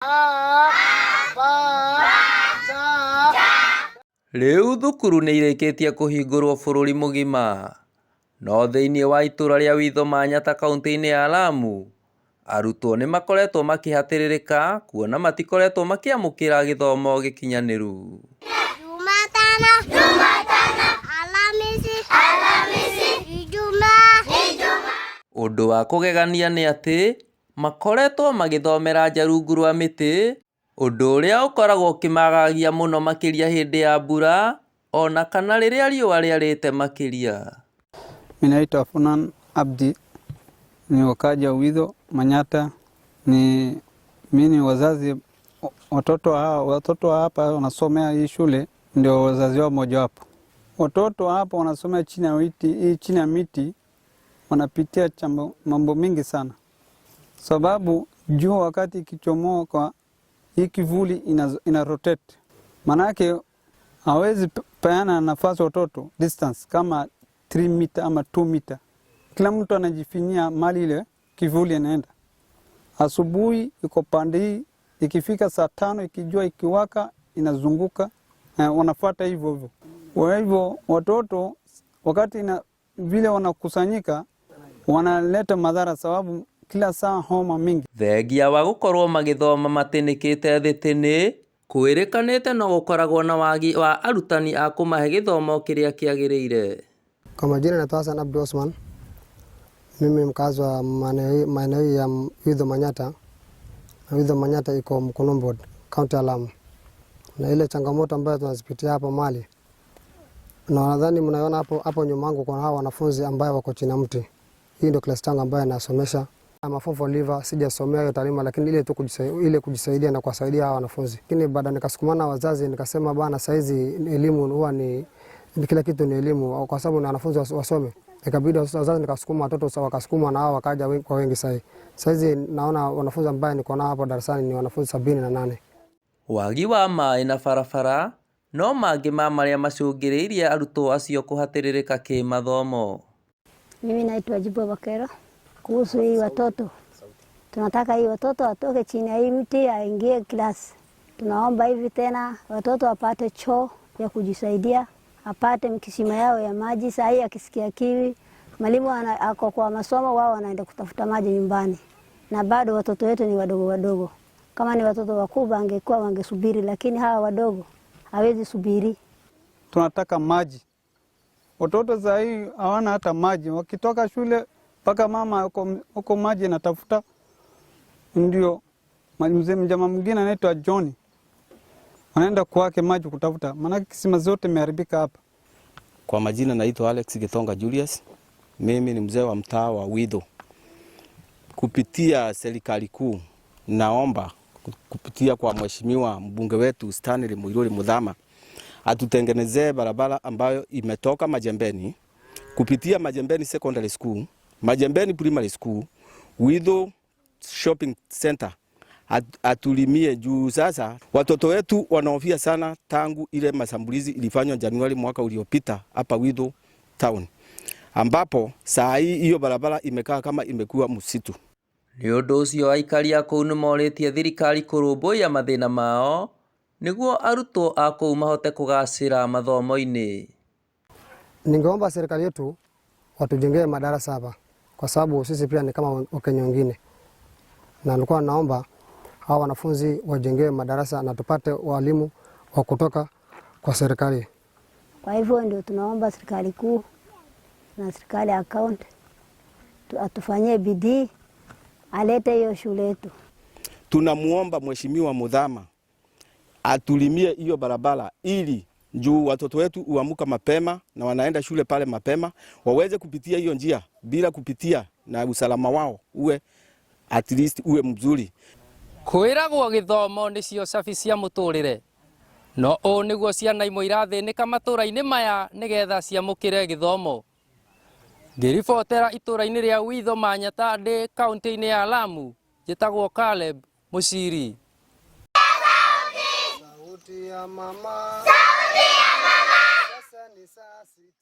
A, B, C. Rĩu thukuru nĩ irĩkĩtie kũhingũrwo bũrũri mũgima. No thĩinĩ wa itũra rĩa Witho Manyata kauntĩ-inĩ ya Lamu, arutwo nĩ makoretwo makĩhatĩrĩrĩka kuona matikoretwo makĩamũkĩra gĩthomo gĩkinyanĩru. Jumatano, Jumatano, Alhamisi, Alhamisi, Ijumaa, Ijumaa. Ũndũ wa kũgegania nĩ atĩ makoretwo magĩthomera nja rungu rwa mĩtĩ, ũndũ ũrĩa ũkoragwo ũkĩmagagia mũno makĩria hĩndĩ ya mbura ona kana rĩrĩa riũa rĩarĩte makĩria. Mimi naitwa Funan Abdi, ni wakaaji wa Witho Manyata. Ni mimi ni wazazi watoto hawa, watoto hapa wanasomea hii shule ndio wazazi wao mojawapo. Watoto hapa wanasomea chini ya miti, hii chini ya miti wanapitia chambo, mambo mingi sana, sababu jua wakati ikichomoka hii kivuli ina rotate, manake hawezi peana nafasi watoto distance kama 3 meter ama 2 meter. Kila mtu anajifinyia mali ile kivuli inaenda. Asubuhi iko pande hii, ikifika saa 5 ikijua ikiwaka inazunguka, wanafuata hivyo hivyo. Kwa hivyo watoto wakati vile wanakusanyika wanaleta madhara, sababu kila saa homa mingi. Thengia wa gũkorwo magĩthoma matĩnĩkĩte thĩ tĩnĩ, kwĩrĩkanĩte no gũkoragwo na wagi wa arutani a kũmahe gĩthomo kĩrĩa kĩagĩrĩire. Kwa majina naitwa Hassan Abdi Osman. Mimi mkazi wa maeneo hii ya Witho Manyata. Na Witho Manyata iko Mkunumbi Ward, kaunti ya Lamu. Na ile changamoto ambayo tunazipitia hapa mali, na nadhani mnaona hapo hapo nyuma yangu kuna hawa wanafunzi ambao wako chini ya mti. Hii ndio class yangu ambayo nasomesha. Ama form four leaver, sijasomea hiyo taaluma, lakini ile tu ile kujisaidia na kuwasaidia hawa wanafunzi. Lakini baada nikasukumana wazazi nikasema, bana, saizi elimu huwa ni kila kitu ni elimu, kwa sababu ni wanafunzi wasome. Ikabidi wazazi nikasukuma watoto wakasukuma na hao wakaja kwa wengi sasa. Saizi naona wanafunzi ambao niko nao hapo darasani ni wanafunzi 78. Wagi wa maĩ na barabara no mangĩ ma marĩa macũngĩrĩirie arutwo acio kũhatĩrĩrĩka kĩmathomo. Mimi naitwa Jibo Bakero. Kuhusu hii watoto, tunataka hii watoto watoke chini ya hii mti aingie class. Tunaomba hivi tena watoto wapate choo ya kujisaidia, apate kisima yao ya maji. Saa hii akisikia kiwi, mwalimu ako kwa masomo, wao wanaenda kutafuta maji nyumbani, na bado watoto wetu ni wadogo wadogo. Kama ni watoto wakubwa angekuwa wangesubiri, lakini hawa wadogo hawezi subiri. Tunataka maji. Watoto saa hii hawana hata maji, wakitoka shule mpaka mama huko maji anatafuta. Ndio mzee mjamaa mwingine anaitwa John anaenda kwake maji kutafuta, maanake kisima zote imeharibika hapa. Kwa majina naitwa Alex Gitonga Julius. Mimi ni mzee wa mtaa wa Witho. Kupitia serikali kuu, naomba kupitia kwa mheshimiwa mbunge wetu Stanley Muiruri Muthama atutengenezee barabara ambayo imetoka Majembeni kupitia Majembeni Secondary School, Majembeni Primary School, Witho Shopping Center atulimie juu sasa watoto wetu wanahofia sana tangu ile mashambulizi ilifanywa Januari mwaka uliopita hapa Witho Town, ambapo saa hii hiyo barabara imekaa kama imekuwa msitu. Nĩ ũndũ ũcio aikari a kũu nĩmorĩtie thirikari kũrũmbũiya mathĩna mao nĩguo arutwo a kũu mahote kũgacĩra mathomo-inĩ. Ningeomba serikali yetu watujengee madarasa hapa, kwa sababu sisi pia ni kama Wakenya wengine, na nilikuwa naomba hawa wanafunzi wajengewe madarasa na tupate walimu wa kutoka kwa serikali. Kwa hivyo ndio tunaomba serikali kuu na serikali ya kaunti atufanyie bidii alete hiyo shule yetu. Tunamuomba Mheshimiwa Muthama atulimie hiyo barabara ili juu watoto wetu uamuka mapema na wanaenda shule pale mapema, waweze kupitia hiyo njia bila kupitia, na usalama wao uwe at least uwe mzuri. Kwĩragwo gĩthomo nĩcio cabi cia mũtũrĩre, no ũũ nĩguo ciana imwe irathĩnĩka matũra-inĩ maya nĩgetha ciamũkĩre gĩthomo. Ngĩribotera itũra-inĩ rĩa Witho Manyata ndĩ kaũntĩ-inĩ ya Lamu, njĩtagwo Caleb Mũciri. Sauti ya mama. Sauti ya mama. Sasa ni saa 6.